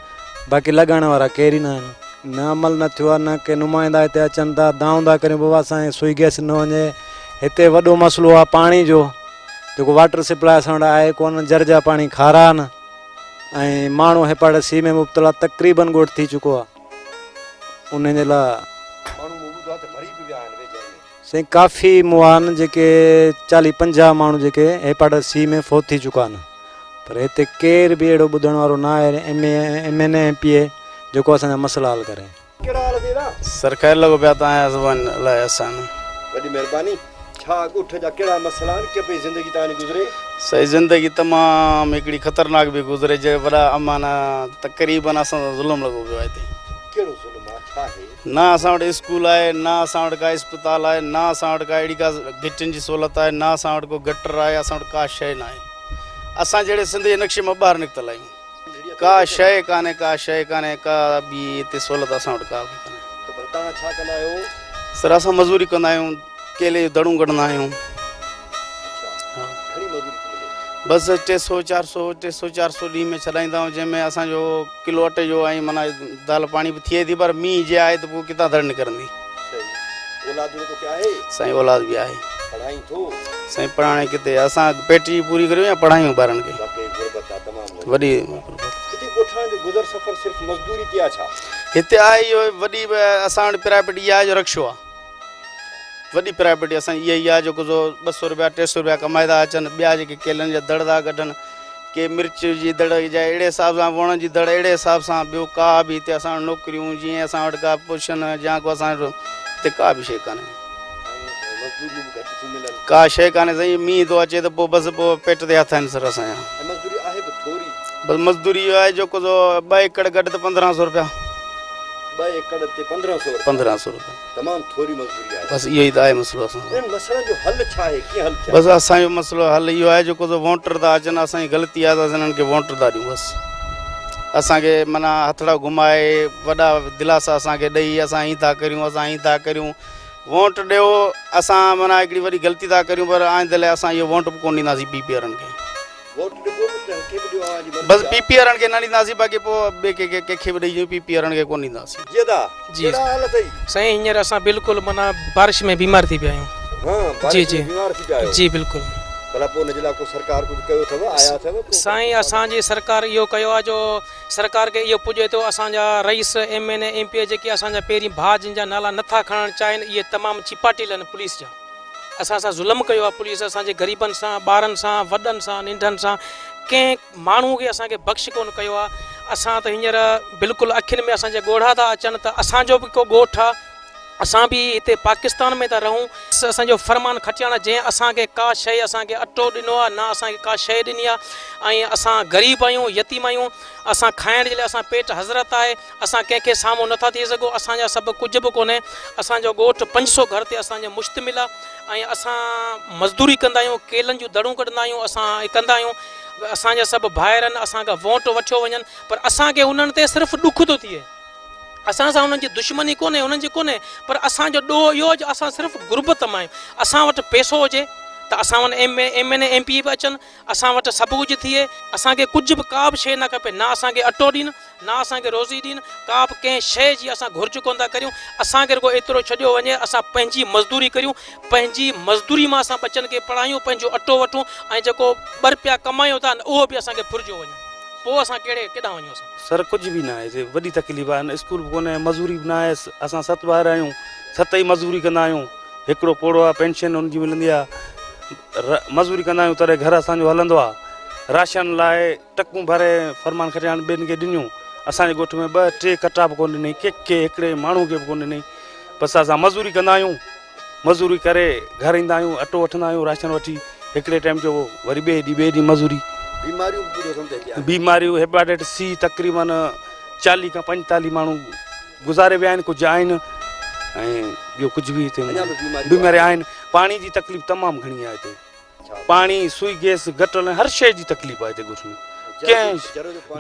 باقي لڳائڻ وارا ڪير ئي نه آهن. نه عمل نه ٿيو آهي نه ڪي نمائندا هتي اچن ٿا دانهون ٿا ڪريون بابا اسان کي سوئي گئس نه وڃي هتي وڏو مسئلو آهي پاڻي جو جيڪو واٽر سپلاء اسان وٽ آهي ڪونه جر جا پاڻي کارا آهن ۽ ماڻهو هيپاٽائٽس سي ۾ مبتلا تقريبن ڳوٺ ٿي چڪو آهي ان جي لاء ماڻهو مون ٻڌو آهي ته مري به ويا آهن ويجهر ۾. سائين ڪافي مئا آهن جيڪي چاليهه 50 ماڻهو جيڪي هيپاٽائٽس سي ۾ فوت ٿي چڪا آهن پر هتي ڪير به اهڙو ٻڌڻ وارو نه آهي M N A M P A جيڪو اسان جا مسئلا حل ڪري. ڪهڙا حال اٿئي ڀاء؟ سر خير لڳو پيا تان آيا زبان الائي اسان. وڏي مهرباني. ڇا ڳوٺ جا ڪهڙا مسئلا آهن ڪيئن پئي زندگي توهان جي گذري؟ سائين زندگي تمام هڪڙي خطرناڪ پئي گذري جي وڏا امان تقريبن اسان سان ظلم لڳو پيو آهي هتي. ڪهڙو ظلم آ ڇا آهي؟ نه اسان وٽ اسڪول آهي نه اسان وٽ ڪا اسپتال آهي نه اسان وٽ ڪا اهڙي ڪا گهٽين جي سهولت آهي نه اسان وٽ ڪو گٽر آهي اسان وٽ ڪا شيء ناهي اسان جهڙي سنڌ جي نقشي مان ٻاهر نڪتل آهيون ڪا شيء ڪانهي ڪا شيء ڪانهي ڪا ٻي هتي سهولت اسان وٽ ڪا به ڪانهي. ته ڀلا توهان ڇا ڪندا آهيو؟ سر اسان مزوري ڪندا آهيون ڪيلي جون دڙون ڪڍندا آهيون. اڇا گهڻي مزوري ٿي ملي؟ بس 300 400 300 400 ڏينهن ۾ ڇڏائيندا آهيون جنهن ۾ اسان جو ڪلو اٽي جو ۽ معنيٰ دال پاڻي به ٿئي ٿي پر مينهن جي آهي ته پوء ڪٿان ڌڙ نڪرندي. صحيح اولاد به توکي آهي؟ سائين اولاد به آهي. پڙهائين ٿو؟ سائين پڙهائڻ ڪٿي اسان پيٽ جي پوري ڪريون يا پڙهايون ٻارن کي. واقعي غربت آ تمام وڏي غربت. هتي ڳوٺاڻن جو گذر سفر صرف مزدوري تي آ ڇا؟ هتي آهي اهو وڏي اسان وٽ پرائيويٽ اها آهي جو رڪشو آ. وڏي پراپرٽي اسان جي اها ئي آهي جيڪو سو 200 روپيا 300 روپيا ڪمائي ٿا اچن ٻيا جيڪي ڪيلن جا دڙ ٿا ڪڍن ڪي مرچ جي دڙ جا اهڙي حساب سان ووڻن جي دڙ اهڙي حساب سان ٻيو ڪا به هتي اسان وٽ نوڪريون جيئن اسان وٽ ڪا پوزيشن يا ڪو اسان وٽ هتي ڪا به شيء ڪانهي ڪا شيء ڪانهي سائين مينهن ٿو اچي ته پوء بس پوء پيٽ تي هٿ آهن سر اسان جا. ۽ مزدوري آهي به ٿوري. بس مزدوري اهو آهي جيڪو سو ٻه ايڪڙ گڏ ته 1500 روپيا. ٻه ايڪڙ تي 1500 روپيا. 1500 روپيا. تمام ٿوري مزدوري آهي. بس اهو ئي ته آهي مسئلو اسان جو. انهن مسئلن جو حل ڇا آهي ڪيئن حل ٿيا؟ بس اسان جو مسئلو حل اهو آهي جيڪو سو ووٽر ٿا اچن اسان جي غلطي آهي ته اسان انهن کي ووٽ ٿا ڏيون بس اسان کي معنيٰ هٿڙا گهمائي وڏا دلاسا اسان کي ڏئي اسان ائين ٿا ڪريون اسان ائين ٿا ڪريون ووٽ ڏيو اسان معنيٰ هڪڙي وڏي غلطي ٿا ڪريون پر آئنده لاء اسان اهو ووٽ به ڪونه ڏينداسين پي پي وارن کي. ووٽ ڏبو به ڪنهن کي به ڏيو اوهان جي مرضي بس پي پي وارن کي نه ڏينداسين باقي پوء ٻئي ڪنهن کي ڪنهن کي به ڏئي ڏيون پي پي وارن کي ڪونه ڏينداسين. جي ادا جي ڪهڙا حال اٿئي. سائين هينئر اسان بلڪل معنيٰ بارش ۾ بيمار ٿي پيا آهيون. ها جي بارش جي ۾ بيمار ٿي پيا آهيو. جي بلڪل. ڀلا پوء ان جي لاء ڪو سرڪار ڪجهه ڪيو اٿو آيا اٿو ڪو سائين اسان جي سرڪار اهو ڪيو آهي جو سرڪار کي اهو پڄي ٿو اسان جا رئيس M N A M P A جيڪي اسان جا پهرين ڀاء جن جا نالا نٿا کڻڻ چاهين اهي تمام چيپاٽيل آهن پوليس جا اسان سان ظلم ڪيو آهي پوليس اسان جي غريبن سان ٻارن سان وڏن سان ننڍن سان ڪنهن ماڻهو کي اسان کي بخش ڪونه ڪيو آهي اسان ته هينئر بلڪل اکين ۾ اسان جي ڳوڙها ٿا اچن ته اسان جو به ڪو ڳوٺ آهي اسان به هتي پاڪستان ۾ ٿا رهون. اسان جو فرمان کٽياڻ جنهن اسان کي ڪا شيء اسان کي اٽو ڏنو آهي نه اسان کي ڪا شيء ڏني آهي ۽ اسان غريب آهيون يتيم آهيون اسان کائڻ جي لاء اسان پيٽ حضرت آهي اسان ڪنهن کي سامهون نٿا ٿي سگهون اسان جا سڀ ڪجهه به ڪونهي اسان جو ڳوٺ 500 گهر تي اسان جو مشتمل آهي ۽ اسان مزدوري ڪندا آهيون ڪيلن جون دڙون ڪڍندا آهيون اسان ڪندا آهيون اسان جا سڀ ڀائر آهن اسان کان وونٽ وٺيو وڃن پر اسان کي انهن تي صرف ڏک ٿو ٿئي. اسان سان انهن جي دشمني ڪونهي، انهن جي ڪونهي، پر اسان جو ڏوهه اهو آهي جو اسان صرف غربت مان آهيون. اسان وٽ پئسو هجي ته اسان وٽ M N A M P A به اچن، اسان وٽ سڀ ڪجهه ٿئي، اسان کي ڪجهه به ڪا به شيء نه کپي، نه اسان کي اٽو ڏين، نه اسان کي روزي ڏين، ڪا به ڪنهن شيء جي اسان گهرج ڪونه ٿا ڪريون، اسان کي رڳو ايترو ڇڏيو وڃي اسان پنهنجي مزدوري ڪريون، پنهنجي مزدوري مان اسان ٻچن کي پڙهايون، پنهنجو اٽو وٺون ۽ جيڪو ٻه رپيا ڪمايون ٿا اهو به اسان کي ڦرجيو وڃي، پوء اسان ڪهڙي ڪيڏانهن وڃون اسان. سر ڪجهه به ناهي هتي وڏي تڪليف آهي نه اسڪول به ڪونهي مزوري به ناهي اسان ست ٻار آهيون ست ئي مزوري ڪندا آهيون هڪڙو پوڙهو آهي پينشن ان جي ملندي آهي مزوري ڪندا آهيون تڏهن گهر اسان جو هلندو آهي راشن لاء ٽڪون ڀري فرمان کٽياڻ ٻين کي ڏنيون اسان جي ڳوٺ ۾ ٻه ٽي ڪٽا به ڪونه ڏنئي ڪنهن کي هڪڙي ماڻهو کي به ڪونه ڏنئي بس اسان مزوري ڪندا آهيون مزوري ڪري گهر ايندا آهيون اٽو وٺندا آهيون راشن وٺي هڪڙي ٽائيم جو وري ٻئي ڏينهن ٻئي ڏينهن مزوري. بيماريون به ٻڌو اٿم ته هتي آهن. بيماريون هيپاٽائٽس سي تقريبن 40 کان 45 ماڻهو گذاري ويا آهن ڪجهه آهن ۽ ٻيو ڪجهه به هتي اڃا به بيماريون بيماريون آهن پاڻي جي تڪليف تمام گهڻي آهي هتي. پاڻي، سوئي گئس، گٽر ۽ هر شيء جي تڪليف آهي هتي ڳوٺ ۾. ڪنهن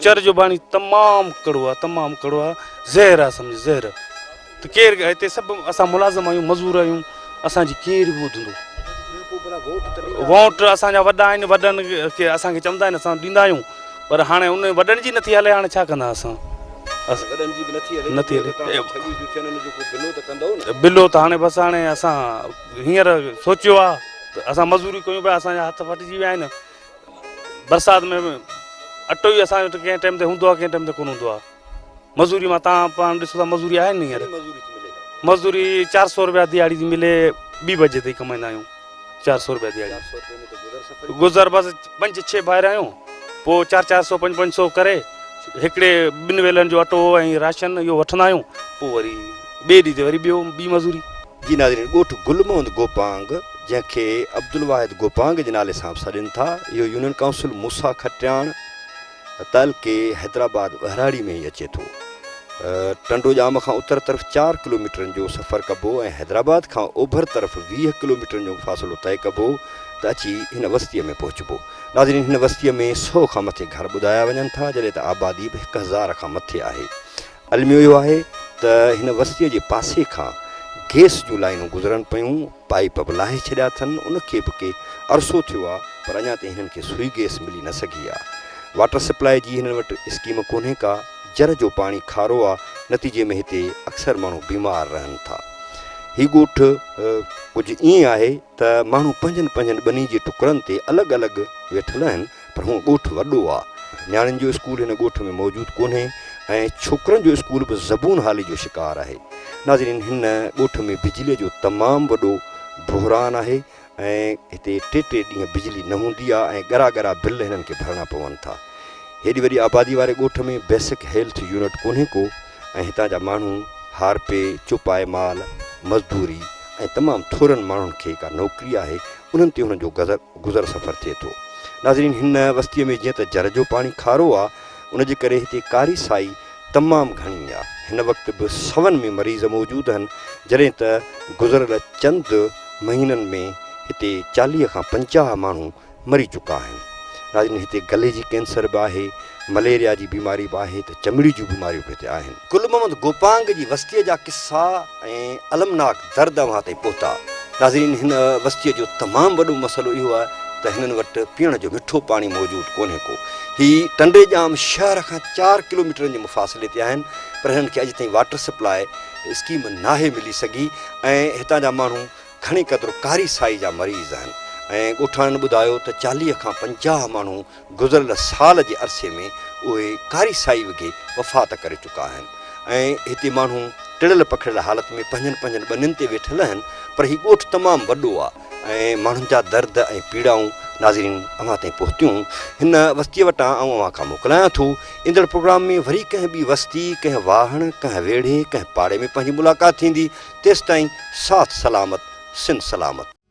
جر جو پاڻي تمام ڪڙو آهي تمام ڪڙو آهي زهر آهي سمجهه زهر ته ڪير هتي سڀ اسان ملازم آهيون مزور آهيون اسان جي ڪير به ٻڌندو ووٽ اسان جا وڏا آهن وڏن کي اسان کي چوندا آهن اسان ڏيندا آهيون پر هاڻي ان وڏن جي نٿي هلي هاڻي ڇا ڪندا اسان. وڏن جي به نٿي هلي نٿي هلي. ته توهان ٺڳيون ٿيون ٿين ان جو ڪو بلو ته ڪندؤ نه. بلو ته هاڻي بس هاڻي اسان هينئر سوچيو آ ته اسان مزوري ڪيون پيا اسان جا هٿ ڦٽجي ويا آهن برسات ۾ اٽو ئي اسان وٽ ڪنهن ٽائيم تي هوندو آ ڪنهن ٽائيم تي ڪونه هوندو آ مزوري مان تان پاڻ ڏسو ٿا مزوري آهي نه هينئر مزوري 400 روپيا ديهاڙي ٿي ملي ٻي بجي تائين ڪمائيندا آهيون 400 روپيا ديهاڙي گذر بس پنج ڇهه ڀائر آهيون پوء چار چار سو پنج پنج سو ڪري هڪڙي ٻن ويلن جو اٽو ۽ راشن اهو وٺندا آهيون پوء وري ٻئي ڏينهن تي وري ٻيو ٻي مزوري. جي ناظرين ڳوٺ گل محمد گوپانگ جنهن کي عبدالواحد گوپانگ جي نالي سان به سڏين ٿا اهو يونين ڪائونسل موسيٰ کٽياڻ تعلقي حيدرآباد ٻهراڙي ۾ ئي اچي ٿو. ٽنڊو ڄام کان اتر طرف چار ڪلوميٽرن جو سفر ڪبو ۽ حيدرآباد کان اوڀر طرف 20 ڪلوميٽرن جو فاصلو طئي ڪبو ته اچي هن وستيء ۾ پهچبو. ناظرين هن وستيء ۾ سئو کان مٿي گهر ٻڌايا وڃن ٿا جڏهن ته آبادي به 1000 کان مٿي آهي. الميو اهو آهي ته هن وستيء جي پاسي کان گئس جون لائينون گذرن پيون، پائيپ به لاهي ڇڏيا اٿن، ان کي به ڪي عرصو ٿيو آ پر اڃا تائين هنن کي سوئي گئس ملي نه سگهي آ. واٽر سپلاء جي هنن وٽ اسڪيم ڪونهي ڪا، جر جو پاڻي کارو آ، نتيجي ۾ هتي اڪثر ماڻهو بيمار رهن ٿا. هي ڳوٺ ڪجهه ائين آهي ته ماڻهو پنهنجن پنهنجن ٻني جي ٽڪرن تي الڳ الڳ ويٺل آهن پر هونء ڳوٺ وڏو آ. نياڻين جو اسڪول هن ڳوٺ ۾ موجود ڪونهي ۽ ڇوڪرن جو اسڪول به زبون حالي جو شڪار آهي. ناظرين هن ڳوٺ ۾ بجليء جو تمام وڏو بحران آهي ۽ هتي ٽي ٽي ڏينهن بجلي نه هوندي آ ۽ ڳرا ڳرا بل هنن کي ڀرڻا پون ٿا. هيڏي وڏي آبادي واري ڳوٺ ۾ بيسڪ هيلٿ يونٽ ڪونهي ڪو ۽ هتان جا ماڻهو هارپي، چوپائي مال، مزدوري ۽ تمام ٿورن ماڻهن کي ڪا نوڪري آهي انهن تي هنن جو گذر سفر ٿئي ٿو. ناظرين هن وستيء ۾ جيئن ته جر جو پاڻي کارو آ ان جي ڪري هتي ڪاري سائي تمام گهڻي آ. هن وقت به سون ۾ مريض موجود آهن جڏهن ته گذريل چند مهينن ۾ هتي 40 کان 50 ماڻهو مري چڪا آهن. ناظرين هتي گلي جي ڪينسر به آهي، مليريا جي بيماري به آهي ته چمڙي جون بيماريون به هتي آهن. گل محمد گوپانگ جي وستيء جا قصا ۽ المناڪ درد اوهان تائين پهتا. ناظرين هن وستيء جو تمام وڏو مسئلو اهو آهي ته هنن وٽ پيئڻ جو مٺو پاڻي موجود ڪونهي ڪو. هي ٽنڊي ڄام شهر کان چار ڪلوميٽرن جي مفاصلي تي آهن پر هنن کي اڄ تائين واٽر سپلاء اسڪيم ناهي ملي سگهي ۽ هتان جا ماڻهو گهڻي قدر ڪاري سائي جا مريض آهن ۽ ڳوٺاڻن ٻڌايو ته 40 کان 50 ماڻهو گذريل سال جي عرصي ۾ اهي ڪاري سائي وگهي وفات ڪري چڪا آهن ۽ هتي ماڻهو ٽڙيل پکڙيل حالت ۾ پنهنجن پنهنجن ٻنين تي ويٺل آهن پر هي ڳوٺ تمام وڏو آهي ۽ ماڻهن جا درد ۽ پيڙائون ناظرين اوهان تائين پهتيون هن وستيء وٽان آئون اوهان کان موڪلايان ٿو ايندڙ پروگرام ۾ وري ڪنهن ٻي وستي ڪنهن واهڻ ڪنهن ويڙهي ڪنهن پاڙي ۾ پنهنجي ملاقات ٿيندي تيستائين ساٿ سلامت سنڌ سلامت.